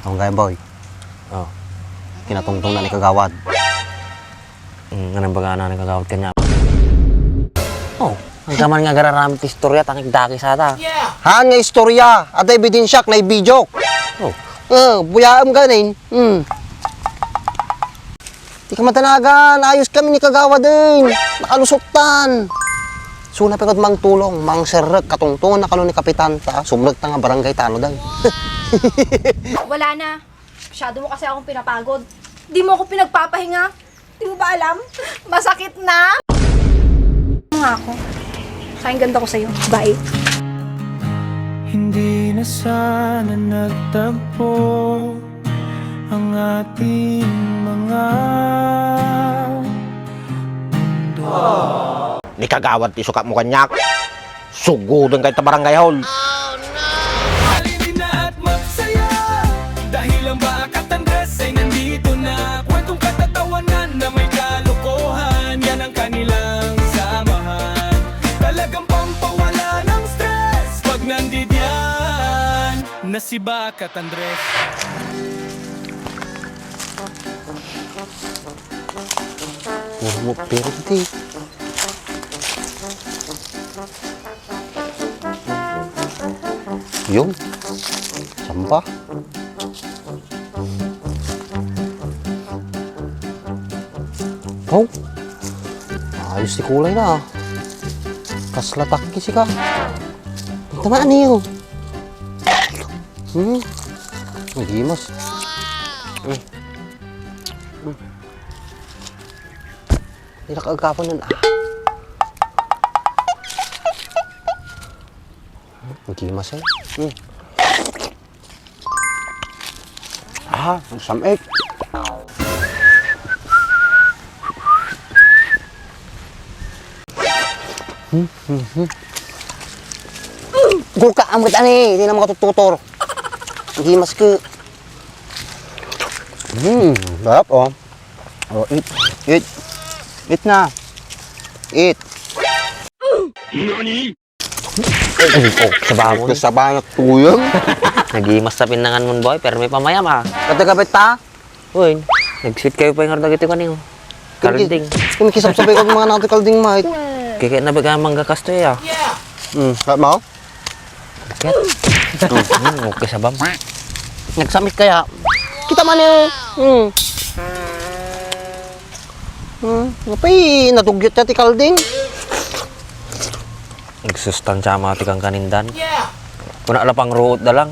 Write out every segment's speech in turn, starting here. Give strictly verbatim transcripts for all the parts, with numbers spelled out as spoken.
Ang gaya, boy. Oh. Kinatungtong na ni Kagawad. Mm, anong baga na ni Kagawad kanya? Oh, ang kaman nga gararamit istorya, tangik daki sa ta. Haan nga istorya, ada ebidensyak, na ibidjok. Oh. Eh, buyaem ganin. Hmm. Di ka madanagan, ayos kami ni Kagawad, eh. Nakalusot tan. Suna pa gud mangtulong, mangserrek, katungtungan na kano ni Kapitan, ta sumrek ta nga barangay tano, day. Wala na. Masyado mo kasi akong pinapagod. Di mo ako pinagpapahinga. Di mo ba alam? Masakit na. Nga ako. Sayang ganda ko sa'yo. Bye. Hindi na sana nagtagpo ang ating mga mundo. Ni Kagawad ti sukat mo kaniak. Sugoden kay ta barangay hall. Halina at magsaya dahil ang Bakat Andres ay nandito na. Kwentong katatawanan na may kalokohan, yan ang kanilang samahan. Talagang pampawala ng stress pag nandidiyan na si Bakat Andres. Puro mo pirti. Yun. Samba. Oh. Ayos ti kulay na, ah. Kasla takki sika. Tama, aniyo. Hmm. Nagimas. Hmm. Hmm. Dira ka agkapan nun, ah. Nagimas, eh. Hmm. Ah, ang samit. Hmm, hmm, hmm. Gulka, amot ani, di na makatututor. Nagimas ko. Hmm, sarap, oh. Oh, eat, eat. Eat na. Eat. Nani? Ay, oh, saba mo. Kasaba na tuyang. Nagimas sa pinangan mo, boy, pero may pamayam, ah. Kata kapit ta? Uy, nag-sweet kayo pa yung harda kito kaniyo. Kalding. Kung kisabsabay ko mga nato kalding, mate. Kaya na ba ka mangga kasto, eh, ah? Hmm, sarap mo? Ket, hmm, okay, sabam. Nagsamit kaya. Kita man eh. Hmm. Hmm, apay, natugyot ka ti kalding. Nagsustansya mo ti kangkanindan. Kuna la pang ruot da lang.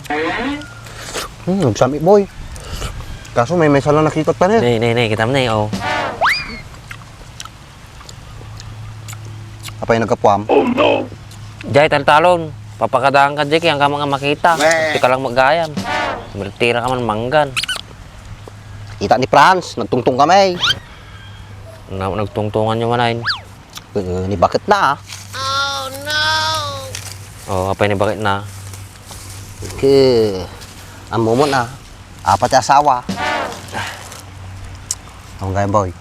Hmm, nagsamit, boy. Kaso may, may sala nakita pa ni. Nay, nay, nay, kita mo na, oh. Apay nagkapuam? Oh, no! Jay, taltalon. Papakadaan ka, Jay, kaya ka mga makita. Weh. Di ka lang magayam. Mirtira ka man manggan. Kita ni Franz, nagtungtong kami. Na, nagtungtungan nyo man ay. Eh, ni bakit na, ah? Oh, no! Oh, apay ni bakit na? Ke, amo mo na. Apat ti asawa. Ang gaya, boy.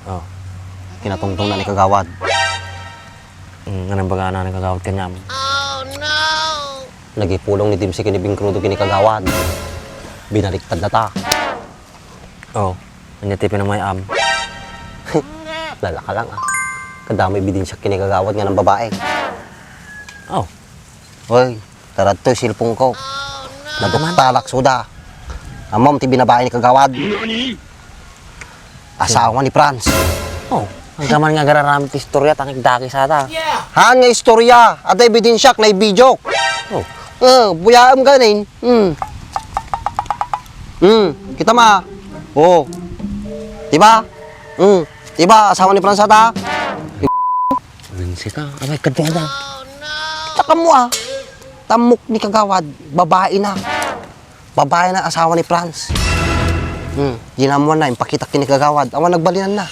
Oh. Kinatungtong na ni Kagawad. Mm, anong baga na ni Kagawad kanyam? Oh, no! Nagipulong ni Dimsi kini Bing Crudo kini Kagawad. Binaliktad na ta. Oh, anya ti pinamayam? Lalaka lang, ah. Kadamo ebidensya kini Kagawad nga nang babae. Oh. Oy, tara to, cellphone ko. Naduktalak, suda. Amom ti binabae ni Kagawad. Asawa ni Franz. Oh, ang kaman nga gararamit ti istorya, tangik daki sa ta. Haan nga istorya, adda ebidensyak, naibidjok. Oh. Eh, buyaem ganin. Hmm. Hmm, kita ma. Oh. Diba? Hmm. Diba, asawa ni Franz ta? Nansi ka, amay kadto na. Tsaka mo, ah. Tamok ni Kagawad, babae na. Babae na asawa ni Franz. Hmm, ginamuan na, impakita kini Kagawad. Awan nagbalinan na.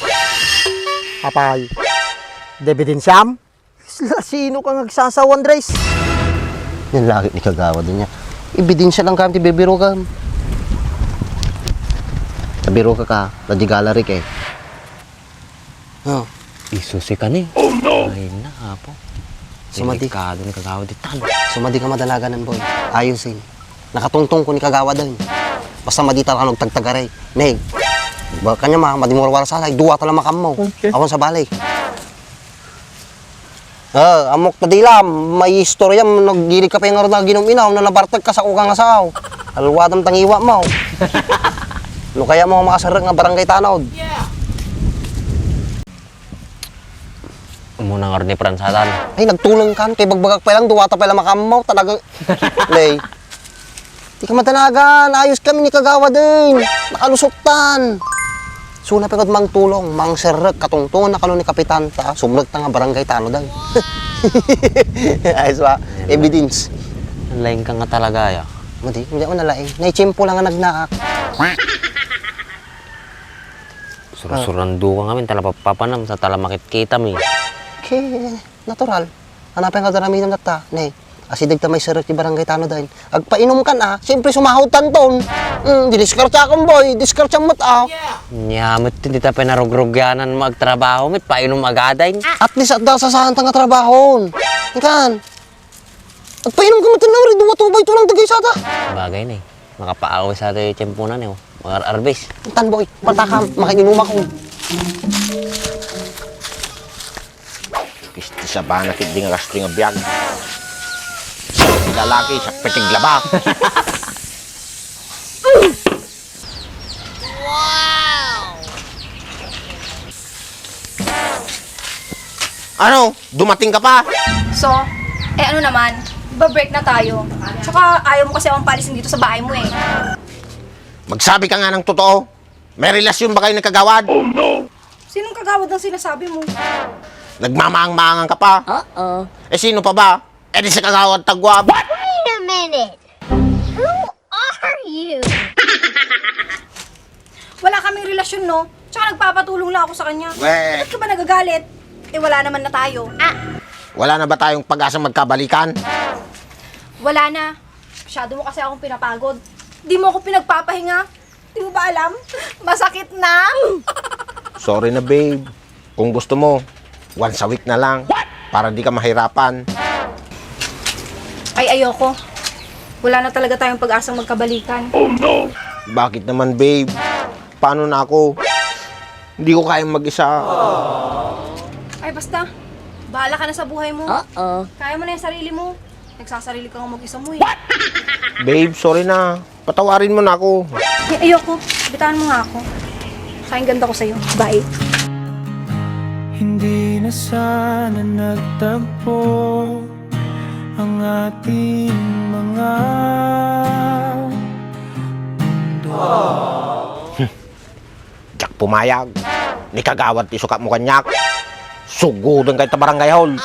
Apay, ebidensyam? Isla, sino ka ngagsasaw, Andres? Yan lagi ni Kagawad niya. Ebidensya lang kami ti bibiro ka. Nabiro ka ka, na di gallery ka eh. Oh. Isusi ka ni. Oh, no! Ay na, apo. Sumadi. Delikado ni Kagawad ditan. Sumadi ka madanaganan, boy. Ayusin. Nakatungtong ko ni Kagawad, ay. Basta madi ta lang agtagtagari. Neng, ba, kanya ma, madi mo warwarsa, ay, dua ta lang makammo. Okay. Awan sa bali. Ah, ammok ta dila, may istorya, naggirig ka pa yung nga ron na ginom-inom, na nabartek ka sa ukang asaw. Alwadam tangiwa mo. No kaya mo makaserrek nga barangay tanod. Umuna nga ron ni Pransadan. Ay, nagtulong kan, kay bagbagak pa lang, duwata pa lang makammaw, talagang, lay. Di ka madanagan, ayos kami ni Kagawad, eh. Nakalusot tan. So, napagod mang tulong, mang serrek, katungtungan na kano ni Kapitan, ta, sumrek ta nga barangay tano, day. Ayos ba? Evidence. Ang laing ka nga talaga, ya. Madi, hindi ako nalaing. Naitsimpo lang nga nagnaak. Sursurandu ka ngamin, tala papapanam, sa tala makitkitam, eh. Okay, natural. Hanapin ka daramidan ta, ne. Asideg ta may serrek ti barangay tano dain. Agpainom kan, ah. Siyempre, sumahod tanton. Mm, didiskartsa akon, boy. Diskartsa met, ah. Nya, met, hindi ta pinarugrugyanan mo agtrabaho, met, painom agadain. At least, adda sasahan ta nga trabahon. Ikan. Agpainom ka met, Lauri. Dua tubay to lang, dagay sada. Bagay na, eh. Makapaawis sa tayo tiyempo na, eh, oh. Mga arbis. Tan, boy. Patakam. Makiinom ako. Pisti sa bana, kit di nga gasto nga biyag. Lalaki, sa pitig laba. Ano? Dumating ka pa? So, eh, ano naman? Ba-break na tayo. Tsaka ayaw mo kasi akong paalisin dito sa bahay mo eh. Magsabi ka nga ng totoo. May relasyon ba kayo ni Kagawad? Sinong Kagawad ang sinasabi mo? Nagmamaang-maangan ka pa. Uh-oh. Eh, sino pa ba? Eh, di si Kagawad Tagwab. Wait a minute! Who are you? Wala kaming relasyon, no? Tsaka nagpapatulong lang ako sa kanya. Weh. Ba't ka ba nagagalit? Eh, wala naman na tayo. Wala na ba tayong pag-asang magkabalikan? Wala na. Masyado mo kasi akong pinapagod. Di mo ako pinagpapahinga. Di mo ba alam? Masakit na. Sorry na, babe. Kung gusto mo, once a week na lang. Para di ka mahirapan. Ay, ayoko. Wala na talaga tayong pag-asang magkabalikan. Bakit naman, babe? Paano na ako? Hindi ko kayang mag-isa. Ay, basta. Bahala ka na sa buhay mo. Uh-oh. Kaya mo na yung sarili mo. Nagsasarili ka nga mag-isa mo eh. Babe, sorry na. Patawarin mo na ako. Ay, ayoko. Bitawan mo nga ako. Sayang ganda ko sa'yo. Bye. Hindi na sana nagtagpo ang ating mga mundo. Diak pumayag. Ni Kagawad ti sukat mo kaniak. Sugoden kay ta barangay hall.